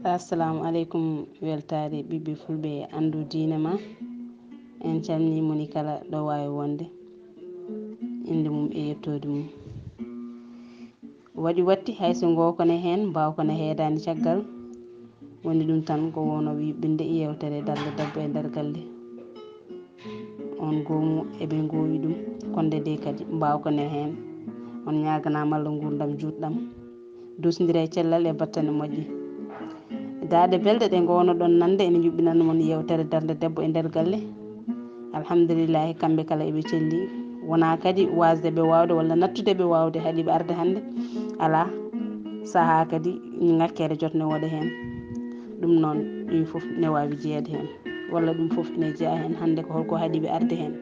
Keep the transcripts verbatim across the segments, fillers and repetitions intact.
Assalamu aleykum, weltaare ɓiɓɓe fulɓe e anndu diine ma. En calmini moni kala ɗo waawi wonde, innde mum e yettoode mum. Waɗi watti hay so ngookone heen, mbaawkone heedaani caggal. Woni ɗum tan ko wonno wi binde yewtere darnde debbo e nder galle. On goomu eɓe ngoowi ɗum, konde de kadi mbaawkone heen. On ñaaganaama Allah nguurndam juutɗam. Duusndire e cellal e battane moƴƴe. Daaɗe belɗe ɗe ngoono ɗon nande ene njuɓɓinana mon yewtere darnde debbo e nder galle. Alhamdulillahi, kamɓe kala eɓe celli. Wonaa kadi waasde ɓe waawde walla nattude ɓe waawde haɗi ɓe arde hannde. Alaa, sahaa kadi ŋakkere jotne wooda heen. Ɗum noon, ɗum fof ne waawi jeyeede heen. Walla ɗum fof ene jeyaa heen. Hannde ko holko haɗi ɓe arde heen?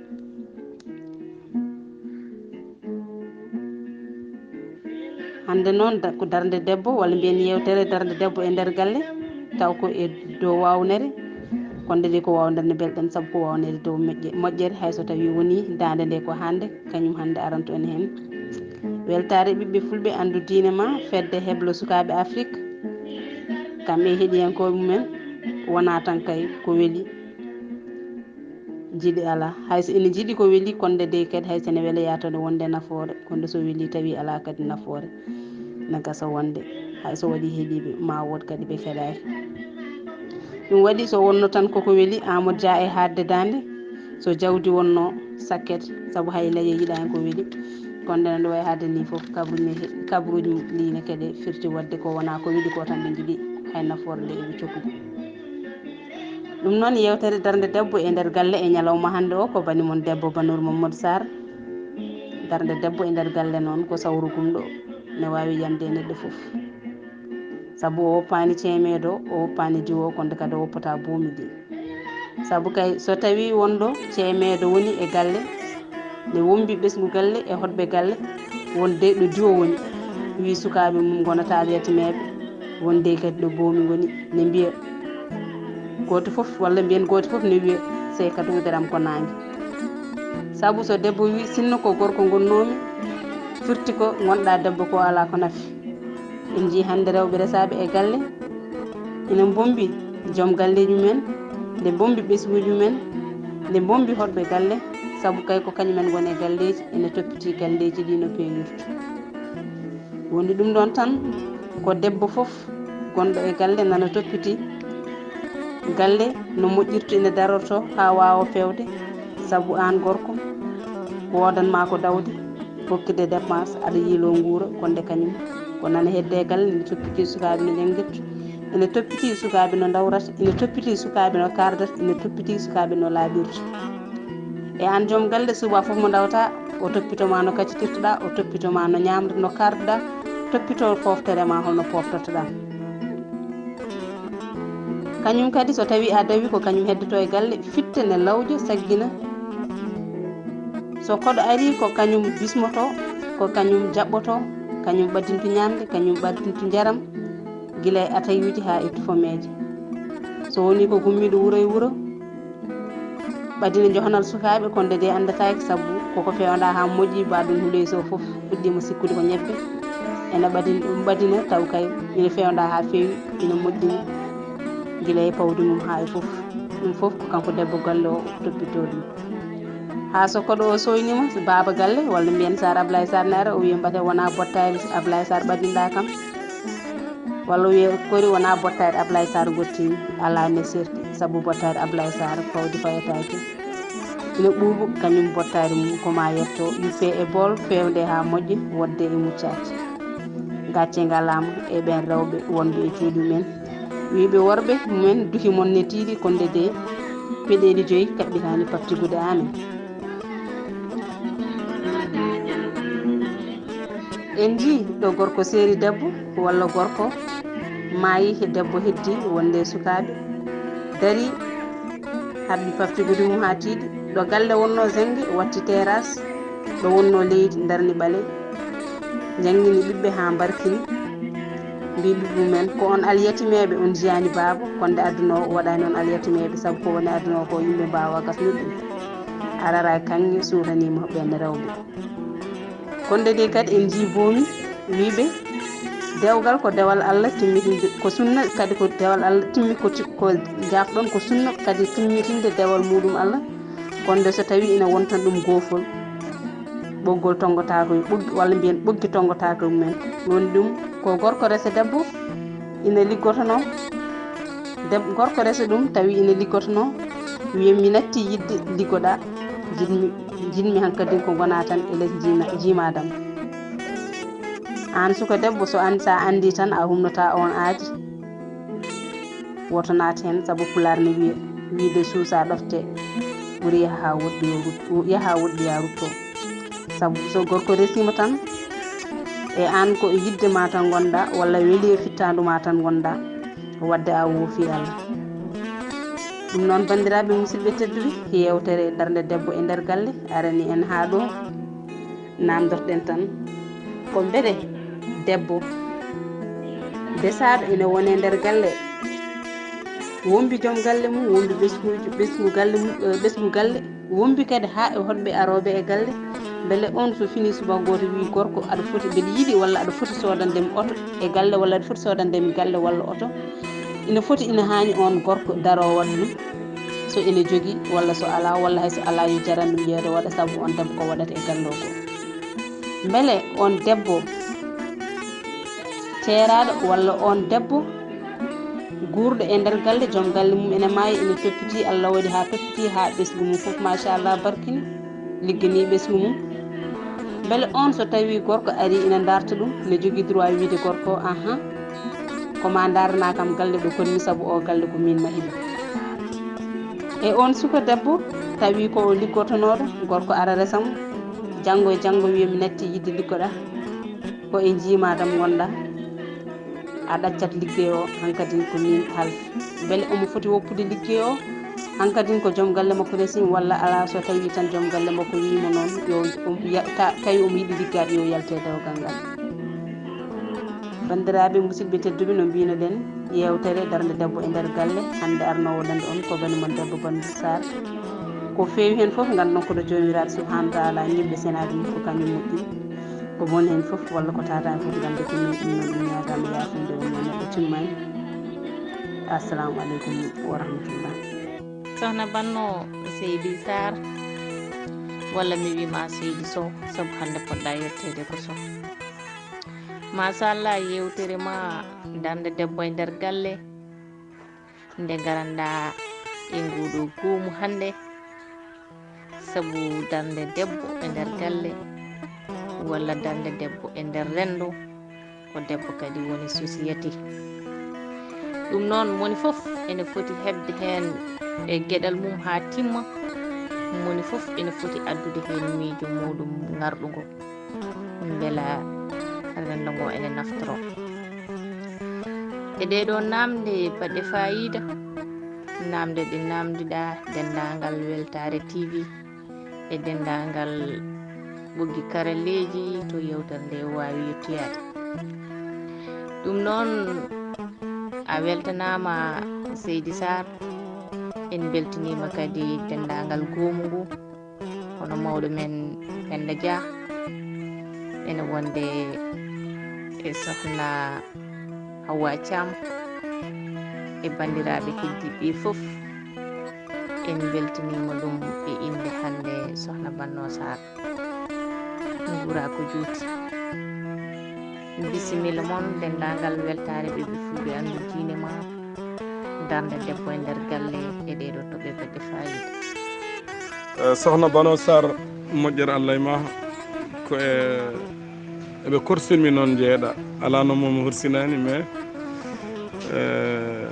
Hannde noon da-, ko darnde debbo, walla mbiyen yewtere darnde debbo e nder galle, taw ko e dow waawnere, konde de ko waawnere nde mbelɗen, sabu ko waawnere dow moƴƴe-, moƴƴere, hay so tawii wonii daande nde ko hannde, kañum hannde aranto en heen. Weltaare ɓiɓɓe fulɓe, anndu diine ma, fedde heblo sukaaɓe Afrik, kamɓe e heɗiyankooɓe mumen, wonaa tan kay ko weli, jiɗi alaa. Hay so ene jiɗi ko weli, konde de kadi hay so ene wela yaatode wonde nafoore, kono so weli tawi alaa kadi nafoore, na gasa wonde hay so waɗi heɗiiɓe ma wood kadi ɓe keɗaaki. Ɗum waɗi so wonno tan koko weli, Amadou Dia e haadde daande, so jawdi wonno sakket, sabu hay laye yiɗaani ko weli. Kono ndena ɗo wayi haadde ni fof, kabruji ne he-, kabruji ɗi ne kadi firti waɗde ko wonaa ko weli ko tan ɓe njiɗi, hay nafoore nde eɓe cokkude. Ɗum noon, yewtere darnde debbo e nder galle e ñalawma hannde o ko bani mon debbo Banour Mamadou Sarr. Darnde debbo e nder galle noon ko sawru gumɗo, ne waawi yamde e neɗɗo fof. Sabu o woppaani ceemeedo, o woppaani diwo, kono kadi o woppata boomi ɗi. Sabu kay so tawii wonɗo ceemeedo woni e galle, ne wombi ɓesngu galle e hoɗɓe galle, won de ɗo diwo woni, wii sukaaɓe mum ngonata alyatimeeɓe, won de kadi ɗo boomi ngoni, ne mbiya gooto fof, walla mbiyen gooto fof ne wiya, "Sey ka duudaram ko naange." Sabu so debbo wii, "Sinno ko gorko ngonnoomi," firti ko ngonɗa debbo ko alaa ko nafi. En njii hannde rewɓe resaaɓe e galle, ina mbombi joom galleeji mumen, nde mbombi ɓesnguuji mumen, nde mbombi hoɗɓe galle, sabu kay ko kañumen ngoni e galleeji, ina toppiti galleeji ɗi no peeñirta. Woni ɗum ɗoon tan, ko debbo fof gonɗo e galle nana toppiti galle no moƴƴirta, ina darorto haa waawa feewde, sabu aan gorko woodan ma ko dawde, hokkude dépense, aɗa yiiloo nguura, kono nde kañum ko nana hedde e galle, ina toppiti sukaaɓe no janngirta, ina toppiti sukaaɓe no ndawrata, ina toppiti sukaaɓe no kaardata, ina toppiti sukaaɓe no laaɓirta. E aan joom galle, suba fof mo ndawta, o toppito ma no kaccitirtoɗa, o toppito ma no ñaamda, no kaarduɗa, toppito fooftere ma holno fooftortoɗa. Kañum kadi so tawi a dawi ko kañum heddoto e galle, fitte ne lawƴa saggina. So koɗo ari ko kañum bismoto, ko kañum jaɓɓoto, kañum ɓaddintu ñaamde, kañum ɓaddintu njaram, gila e atayuuji haa e tufomeeje. So woni ko gummiiɗo wuro e wuro, ɓadina johanal sukaaɓe, kono de anndataa sabu koko fewnda haa moƴƴi, ba ɗum huleyso fof fuɗɗiima sikkude ko ñebbe. Ena ɓadin-, ɗum ɓadina taw kay ina fewnda haa feewi, ina moƴƴini gila e pawdi mum haa e fof. Ɗum fof ko kanko debbo galle o toppitoo ɗum. Haa so koɗo o soynima baaba galle, walla mbiyen Sarr Ablaye Sarr ne ara, o wiya mbate wona bottaari Ablaye Sarr ɓadinɗa kam. Walla wiye kori wona bottaari Ablaye Sarr gottini, ala ne serti, sabu bottaari Ablaye Sarr fawde fayataake. Ina ɓuuɓu kañum bottaari mum ko ma yetto, yuppe e bool, fewnde haa moƴƴa, wodde e muccaat. Gacce ngalaama e ɓeen rewɓe wonɓe e cuuɗi men. Wiiɓe worɓe mumen duhi mon netiiɗi, konde de peɗeeli joyi kaɓɓitaani pattigude amen. En njii ɗo gorko seeri debbo, walla gorko maayi, he debbo heddi wonde e sukaaɓe, dari, haɓɓi paftigude mum haa tiiɗi. Ɗo galle wonno zenge, watti terrasse, ɗo wonno leydi, darni ɓale, njangini ɓiɓɓe haa mbarkini. Mbii ɓiɓɓe mumen, "Ko on alyatimeeɓe, on njiyaani baaba, konde aduna o waɗaani on alyatimeeɓe, sabu ko woni aduna o ko yimɓe mbaawa gasnude ɗum." Arara e kaŋŋe suutaniima ɓeen rewɓe. Konde de kadi en njii boomi wiiɓe, Dewgal ko dewal Allah timmitinde, ko sunna kadi ko dewal Allah timmi, ko ti-, ko jafɗon ko sunna kadi timmitinde dewal muɗum Allah. Kono nde so tawi ina wontan ɗum goofol, ɓoggol tonngotaako e ɓoggi, walla mbiyen ɓoggi tonngotaako e mumen. Woni ɗum ko gorko rese debbo ina liggotono, deb-, gorko rese ɗum tawi ina liggotono, wiya mi natti yidde liggoɗa, jiɗmi, jiɗmi hankadin ko gona tan e les jiima-, jiimadam. Aan suka debbo, so an, sa anndi tan a humnota oon aadi, woto naat heen, sabu pulaar ne wiya, wiyde suusa ɗofte ɓuri yaha woɗɗi yo rut-, yaha woɗɗi ya rutto. Sabu so gorko resiima tan, e aan ko e yidde ma tan ngonɗa, walla weli e fittaandu ma tan ngonɗa, wadde a woofi Allah. Ɗum noon, banndiraaɓe musidɓe tedduɓe, yeewtere darnde debbo e nder galle arani en haa ɗo. Namdorɗen tan ko mbele debbo desaaɗo ina wone nder galle, wombi joom galle mum, wombi ɓesnguuji, ɓesngu galle mum, eh, ɓesngu galle, wombi kadi haa e honɓe arooɓe e galle. Mbele on so fini subaka gooto wi gorko aɗa foti, mbeɗa yiɗi walla aɗa foti soodande mi oto e galle, walla aɗa foti soodande mi galle walla oto. Ina foti, ina haani on gorko daroo waɗa ɗum, so ina jogii walla so alaa, walla hay so alaa yo jaran ɗum yeedo waɗa, sabu on debbo ko waɗata e galle o ko. Mbele on debbo teeraaɗo walla on debbo guurɗo e nder galle, joom galle mum ene maayi, ene toppiti, Allah waɗi haa toppiti, haa ɓesngu mum fof machallah barkini, liggani ɓesngu mum. Mbele on so tawi gorko ari ina darta ɗum, ne jogii droit wiide gorko o, ahan, ko ma darana kam galle ɗo konni, sabu o galle ko min mahi ɗum. E on suka debbo tawi ko o liggotonooɗo, gorko ara resa mo, janngo e janngo wiya mi natti yidde liggoɗa, ko e jiimadam ngonɗa, a ɗaccat liggey o, hankadin ko min halfi. Mbele omo foti woppude liggey o, hankadin ko joom galle makko resi mo, walla alaa, so tawi tan joom galle makko wiimo noon yo, um, ya-, ta-, tawi omo yiɗi liggaade yo yalte e dewgal ngal. Banndiraaɓe musidɓe tedduɓe, no mbinoɗen, yeewtere darnde debbo e nder galle, hannde arnoowo dande on ko bani mon debbo Bandu Sarr. Ko feewi heen fof, ngannduɗon ko ɗo Joomiraaɗo Subhaanahu wa Taala ñiɓɓe senaade mum ko kañum moƴƴi. Ko boni heen fof walla ko tata heen fof, nganndu ko min ɗum noon, ɗum ñaagaama yaafude, ɗum noon neɗɗo timmani. Assalamu aleykum wa rahmatullah. Sohna Banno Seydi Sarr, walla mi wiima Seydi Sow, sabu hannde poɗɗa yetteede ko Sow. Machallah, yeewtere ma darnde debbo e nder galle, nde ngaranɗa e nguɗo goomu hannde, sabu darnde debbo e nder galle, walla darnde debbo e nder renndo, ko debbo kadi woni société. Ɗum noon, moni fof ene foti heɓde heen e geɗal mum haa timma, moni fof ene foti addude heen miijo muuɗum ŋarɗungo, mbela renndo ngo ene naftoro. E ɗee ɗoo naamnde baɗɗe faayiida, naamnde ɗe naamndiɗaa denndaangal Weltaare T V e denndaangal ɓoggi karalleeji to yeewtere nde waawi yettoyaade. Ɗum noon, a weltanaama Seydi Sarr, en mbeltiniima kadi denndaangal goomu ngu, hono mawɗo men Pennda Dia, ene wonde e sohna Hawwa Thiam e banndiraaɓe heddiiɓe ɓe fof. En mbeltiniima ɗum e innde hannde Sohna Banno Sarr. Nguura ko juuti. Bisimilla mon, denndaangal Weltaare ɓiɓɓe fulɓe anndu diine ma, darnde debbo e nder galle e ɗee ɗoo toɓɓe baɗɗe faayiida. Eh, Sohna Bano Sarr, moƴƴere Allah e ma, ko e, eɓe korsinmi noon njeeɗa. Alaa no mo mi horsinaani, mais, eh,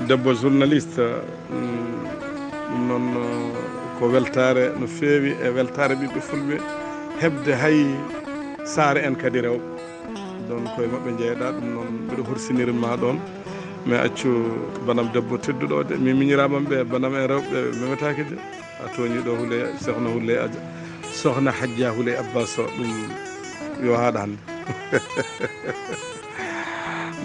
debbo journaliste, mm, ɗum noon, eh, ko weltaare no feewi e weltaare ɓiɓɓe fulɓe, heɓde hay saare en kadi rewɓe. Donc, koye maɓɓe njeeɗa, ɗum noon mbiɗo horsiniri ma ɗoon. Mais accu banam debbo tedduɗo o de, mi miñiraama ɓe, banam en rewɓe memetaake de. A tooñii ɗo Huley, Sohna Huley Aja, Sohna Hajja Huley Abbas o, ɗum yo haaɗ hannde.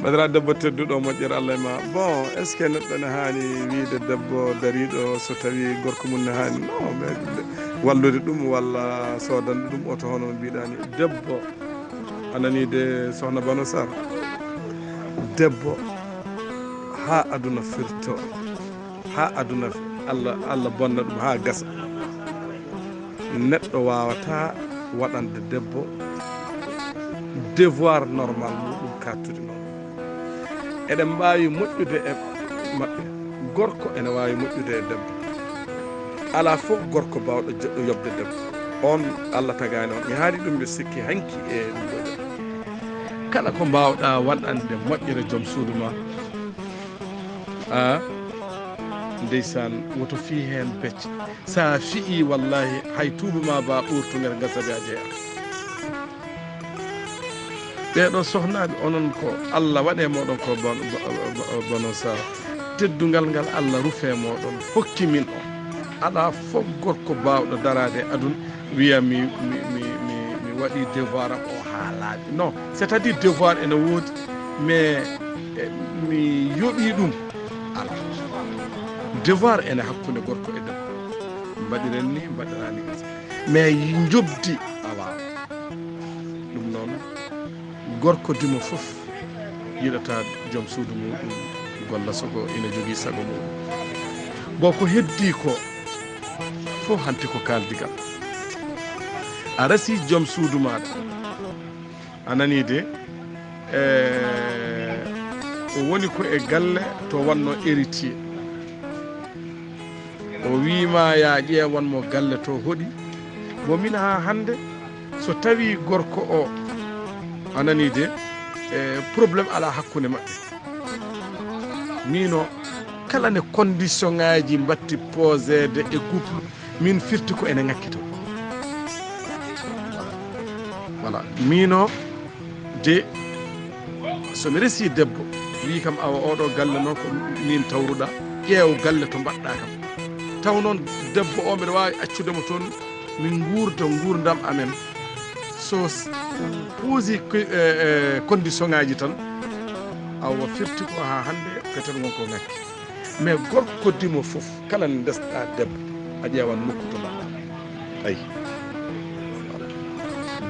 Badara debbo tedduɗo, moƴƴere Allah e ma. Bon, est-ce que neɗɗo ne haani wiide debbo dariiɗo so tawi gorko mum ne haani? Non, mais wallude ɗum walla soodande ɗum oto hono no mbiɗa ni. Debbo, a nanii de Sohna Bano Sarr? Debbo, haa aduna firto, haa aduna, allah allah bonna ɗum haa gasa. Neɗɗo waawata waɗande debbo devoir normal muɗum kattude noon. Eɗen mbaawi moƴƴude e maɓɓe. Gorko ene waawi moƴƴude e debbo. Alaa fof gorko baawɗo jo- yoɓde debbo. On, allah tagaani on. Mi haali ɗum, mbiɗa sikki hanki e ɗum ɗo. Kala ko mbaawɗaa waɗande moƴƴere joom suudu ma, a ndeysaan, woto fii heen pecce. So a fiyi, wallaahi, hay tuuba ma ba ɓurtu ngar gasa be a jeyaa. Ɓee ɗoo sohnaaɓe, onon ko Allah waɗi e mooɗon ko bon- bo- bo- bono sa. Teddungal ngal Allah rufi e mooɗon, hokki min on. Alaa fof gorko baawɗo daraade e aduna, wiya mi, mi, mi, mi, mi waɗi devoir am o haa laaɓi. Non, c'est-à-dire devoir ene woodi, mais, eh, mi yoɓi ɗum. Alaa. Devoir ene hakkunde gorko e debbo. Mbaɗiren ni, mbaɗiraa ni. Mais njoɓdi alaa. Ɗum noon, gorko dimo fof yiɗata joom suudu muɗum golla sogo ina jogii sago muɗum. Bon, ko heddii ko fof hanti ko kaaldigal. A resi joom suudu maaɗa. A nanii de, eh, o woni ko e galle to wonno héritier. O wii ma, "Yaa ƴeewan mo galle to hoɗi." Bon, min haa hannde, so tawii gorko o, a nanii de, eh, problème alaa hakkunde maɓɓe. Miin o, kala ne condition ŋaaji mbatti poseede e couple, min firti ko ene ŋakki toon. Voilà. Miin o, de, so mi resi debbo, wii kam, "Awa, oɗo galle noon ko min tawruɗa, ƴeew galle to mbaɗɗa kam." Taw noon debbo o mbiɗa waawi accude mo toon, min nguurda nguurndam amen. So s- poosi ko- e- e condition ŋaaji tan, awa firti ko haa hannde, peut-être won ko ŋakki. Mais gorko dimo fof, kala nde ndesɗa debbo, a ƴeewan nokku to mbaɗɗa. Ayi.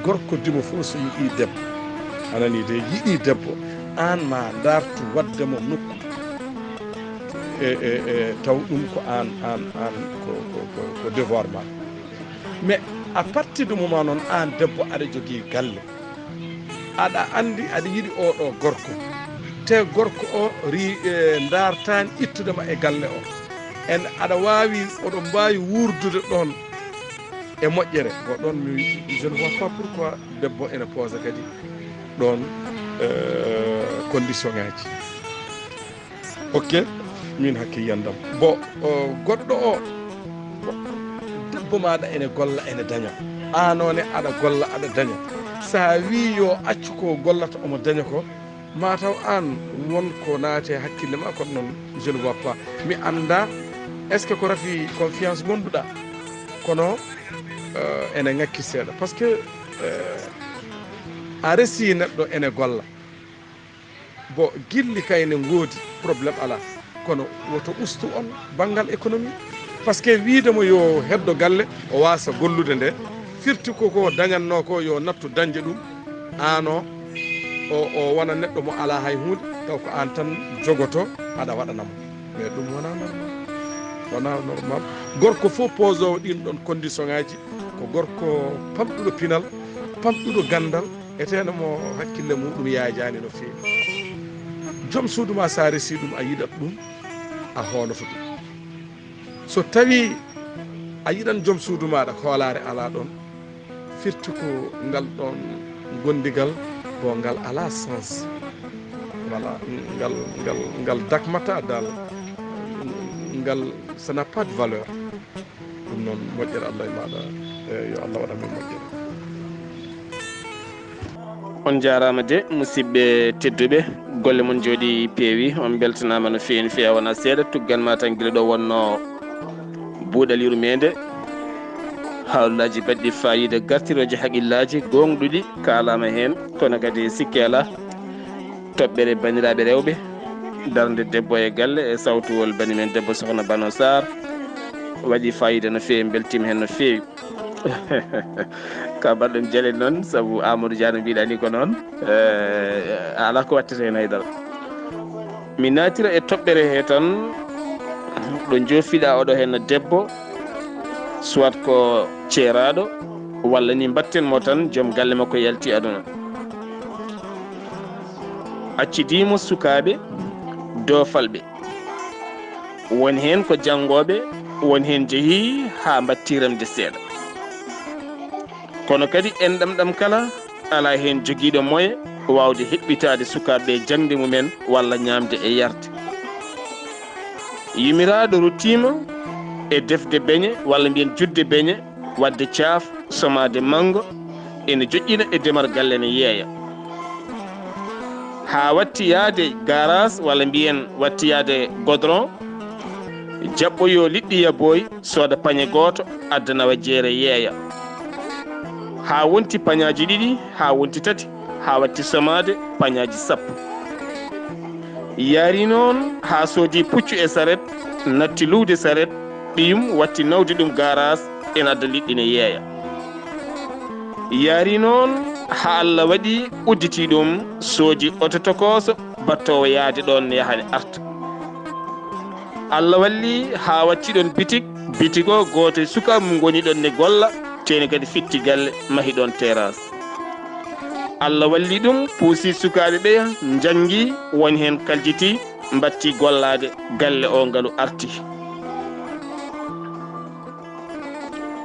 Gorko dimo fof so yiɗi debbo, a nanii de, yiɗi debbo, aan ma ndartu waɗde mo nokku. E, e, e, taw ɗum ko aan, aan, aan, ko, ko, ko, ko devoir ma. Mais à partir du moment noon, aan debbo aɗa jogii galle, aɗa anndi aɗa yiɗi oɗo gorko, te gorko o ri, e, ndartaani ittude ma e galle o, en aɗa waawi, oɗo mbaawi wuurdude ɗoon e moƴƴere. Bon, ɗoon mi, je ne vois pas pourquoi debbo ene poosa kadi ɗoon, euh, condition ŋaaji. Ok, min hakke yiyandam. Bon, o, goɗɗo o, bon, debbo maaɗa ene golla, ene daña. Aan o ne aɗa golla, aɗa daña. So a wii yo accu ko gollata omo daña ko, ma taw aan won ko naati e hakkille ma, kono noon, je ne vois pas. Mi annda, est-ce que ko rafi confiance ngonduɗa? Kono, euh, ene ŋakki seeɗa. Parce que, euh, a resi neɗɗo ene golla. Bon, gilli kay ne ngoodi, problème alaa. Kono woto ustu on banngal économie. Parce que wiide mo yo heddo galle, o waasa gollude nde, firti ko ko dañatnoo ko yo nattu dañde ɗum, aan o, o, o wona neɗɗo mo alaa hay huunde, taw ko aan tan jogoto, aɗa waɗana mo. Mais ɗum wonaa normal. Wonaa normal. Gorko fof poosoowo ɗiin ɗoon condition ŋaaji, ko gorko pamɗuɗo pinal, pamɗuɗo ganndal, eteeno mo hakkille muɗum yaajaani no feewi. Joom suudu ma, so a resi ɗum, a yiɗat ɗum, a hooloto ɗum. So tawii a yiɗan joom suudu maaɗa, hoolaare alaa ɗoon, firti ko ngal ɗoon gondigal, ko ngal alaa sens. Voilà, ngal, ngal, ngal dakmata dal, ngal, ça n'a pas de valeur. Ɗum noon, moƴƴere Allah e maaɗa, e yo Allah waɗan min moƴƴere. On njaaraama de, musidɓe tedduɓe, golle mon njooɗi peewi, on mbeltanaama no feewi, no feewi, wonaa seeɗa, tuggan ma tan gila ɗo wonno buuɗal yurmeende, haalaaji baɗɗi faayiida, gartirooji haqillaaji, gooŋɗuɗi, kaalaama heen, kono kadi sikke alaa, toɓɓere banndiraaɓe rewɓe, darnde debbo e galle, e sawtuwol bani men debbo Sokhna Bano Sarr, waɗi faayiida no feewi, mbeltiima heen no feewi. Ka mbaɗɗon jale noon, sabu Amadou Dia no mbiɗa ni ko noon, eh, alaa ko wattata heen haydara. Mi naatira e toɓɓere he tan, ɗo joofiɗaa oɗo heen debbo, soit ko ceeraaɗo, walla ni mbatten mo tan joom galle makko yalti aduna. Accidiimo sukaaɓe doofalɓe. Won heen ko janngooɓe, won heen njehii haa mbattii remde seeɗa. Kono kadi enɗam ɗam kala, alaa heen jogiiɗo moye waawde heɓɓitaade sukaaɓe jaŋde mumen walla ñaamde e yarde. Yumiraaɗo ruttiima e defde beñe walla mbiyen jutde beñe, waɗde caaf, somaade manngo, ene joƴƴina e demal galle ne yeeya. Haa watti yahde gaaraas walla mbiyen watti yahde godron, jaɓɓoyoo liɗɗi yabooyi, sooda pañe gooto, adda nawa jeere yeeya. Haa wonti pañaaji ɗiɗi, haa wonti tati, haa watti somaade pañaaji sappo. Yaari noon haa soodi puccu e saret, natti luwde saret, ɓiyum watti nawde ɗum gaaraas, ene adda liɗɗi ne yeeya. Yaari noon haa Allah waɗi udditi ɗum, soodi oto tokooso, battoowo yahde ɗoon ne yaha ne arta. Allah walli haa watti ɗoon bitik, bitik o gooto e sukaaɓe mum ngoni ɗoon ne golla, teeni kadi fitti galle, mahi ɗoon terrasse. Allah walli ɗum, puusi sukaaɓe ɓeya, njanngi, won heen kaljiti, mbatti gollaade, galle o ngalu arti.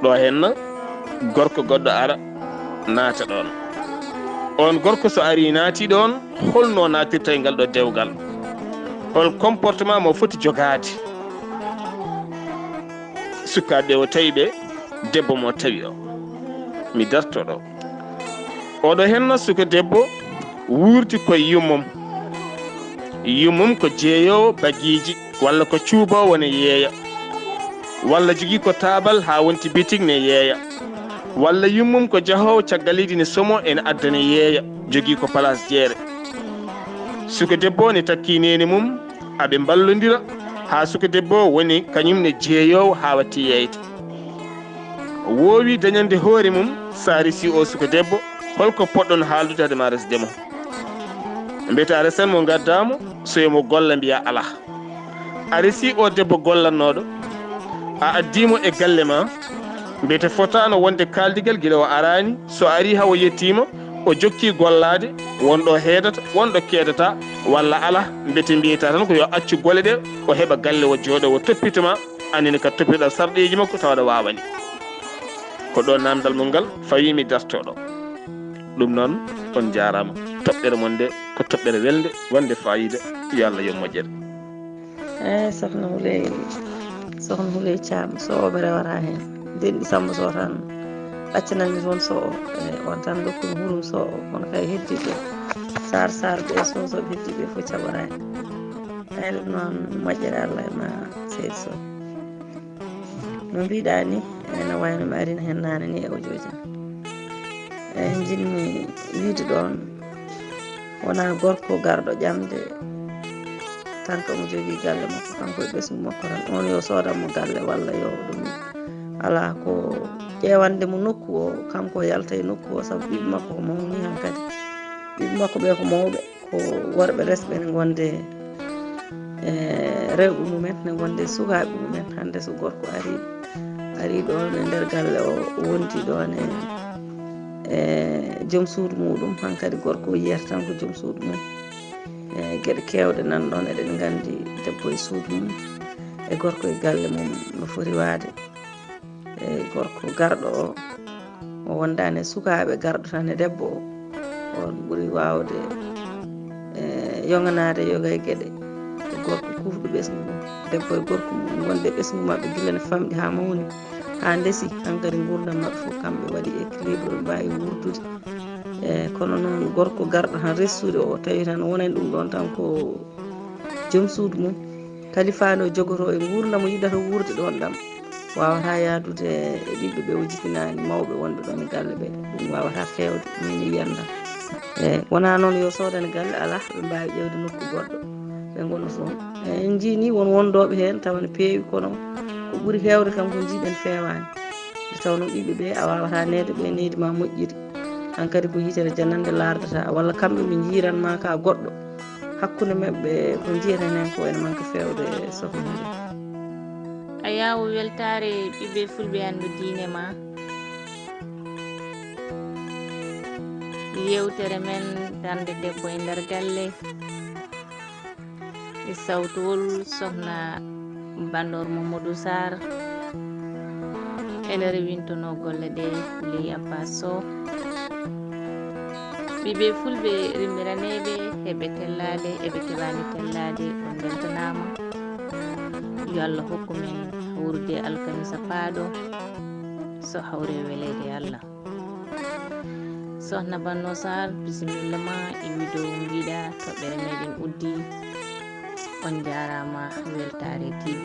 Ɗo heen gorko goɗɗo ara naata ɗoon. On gorko so ari naati ɗoon, holno naatirta e ngal ɗo dewgal? Hol comportement mo foti jogaade? Sukaaɓe o tawi ɓe, debbo mo tawi o. Mi darto ɗo. Oɗo heen suka debbo wuurdi koye yummum. Yummum ko jeeyoowo bagiiji, walla ko cuuboowo ne yeeya, walla jogii ko taabal haa wonti bitik ne yeeya, walla yummum ko jahoowo caggal leydi ne somo ene adda ne yeeya, jogii ko palaas jeere. Suka debbo ne takki neene mum, aɓe mballondira haa suka debbo woni kañum ne jeeyoowo haa watti yeeyde. Woowi dañande hoore mum, so a resi o suka debbo, holko poɗɗon haaldude hade ma resde mo? Mbiyete a resan mo, ngaddaa mo, so yo mo golla, mbiya alaa. A resi o debbo gollannooɗo, a addii mo e galle ma, mbiyete fotaano wonde kaaldigal gila o araani, so ari haa o yettiima, o jokki gollaade, won ɗo heedata, won ɗo keedata, walla alaa, mbiyete mbiyata tan ko yo accu golle ɗe, o heɓa galle o jooɗo o toppito ma, annene ka toppitoɗa sarɗeeji makko tawa ɗo waawani. Ko ɗo namdal mum ngal fawi mi dartoɗo. Ɗum noon, on njaaraama. Toɓɓere mon nde ko toɓɓere welnde, wonde faayiida. Yo Allah yoɓ moƴƴere. Eyi, Sokhna Houleye, Sokhna Houleye Thiam, so o ɓe rewata heen. Denɗi Samba Sow tan, accananmi toon so o, e on tan ndokkumi hurum so o, kono kay heddiiɓe, Saar Saar ɓe, Sow Sow heddiiɓe fof caɓoraani. Eyi, ɗum noon, moƴƴere Allah e ma, seydi Sow. No mbiɗa ni, ene wayno mi arino heen naane ni e audio jam. Eyi, njiɗmi wiide ɗoon, wonaa gorko garɗo ƴamde, tan ko mo jogii galle makko, kanko e ɓesngu makko tan. Oon yo soodan mo galle walla yo ɗum, alaa ko ƴeewande mo nokku o, kanko o yalta e nokku o, sabu ɓiɓɓe makko ko mawni hankadi. Ɓiɓɓe makko ɓe ko mawɓe, ko worɓe resɓe ne ngonde e rewɓe mumen, ne ngonde e sukaaɓe mumen. Hannde so gorko ari, ari ɗoon e nder galle o, wondi ɗoon e, e joom suudu muɗum, hankadi gorko o yiyata tan ko joom suudu mum. E geɗe keewɗe nan ɗoon, eɗen nganndi debbo e suudu mum, e gorko e galle mum no foti waade. E gorko garɗo o, o wondaani e sukaaɓe garɗo tan e debbo o, on ɓuri waawde, e, yoganaade yoga e geɗe. E gorko kuufɗo ɓesngu mum, debbo e gorko mum, wonde ɓesngu maɓɓe gila ne famɗi haa mawni, haa ndesi, hankadi nguurndam maɓɓe fof kamɓe waɗi équilibre, ɓe mbaawi wuurdude. E, kono noon gorko garɗo tan resude o, tawi tan wonani ɗum ɗoon tan ko joom suudu mum, kalifaano jogotoo e nguurndam mo yiɗata wuurde ɗoon ɗam, waawata yahdude e ɓiɓɓe ɓe o jibinaani, mawɓe wonɓe ɗoon e galle ɓe, ɗum waawata feewde, min e yiyannda. Eyi, wonaa noon yo soodane galle, alaa, ɓe mbaawi ƴeewde nokku goɗɗo, ɓe ngona toon. Eyi, en njii ni won wondooɓe heen tawa ne peewi, kono ko ɓuri heewde kam ko njiiɗen feewaani. Nde tawnoo ɓiɓɓe ɓe a waawataa neede ɓe nehdi ma moƴƴiri, hankadi ko yitere janannde laardataa, walla kamɓe ɓe njiiran ma ka goɗɗo. Hakkunde maɓɓe ko njiyaten en ko ene manka feewde sohna Mari. A yaawo weltaare ɓiɓɓe fulɓe anndu diine ma. Yewtere men darnde debbo e nder galle e sawtowol sohna Bandoor Mamadou Sarr ene rewintono golle ɗe ley Abbas Sow. Ɓiɓɓe fulɓe rimmiraneeɓe heɓe tellaade eɓe keɓaani tellaade on mbeltanaama. Yo Allah hokku men hawrude alkamisa paaɗo so hawre weleede Allah. Sohna Banno Sarr, bisimilla ma e wido mbiɗa toɓɓere meɗen uddi. On njaaraama Weltaare T V.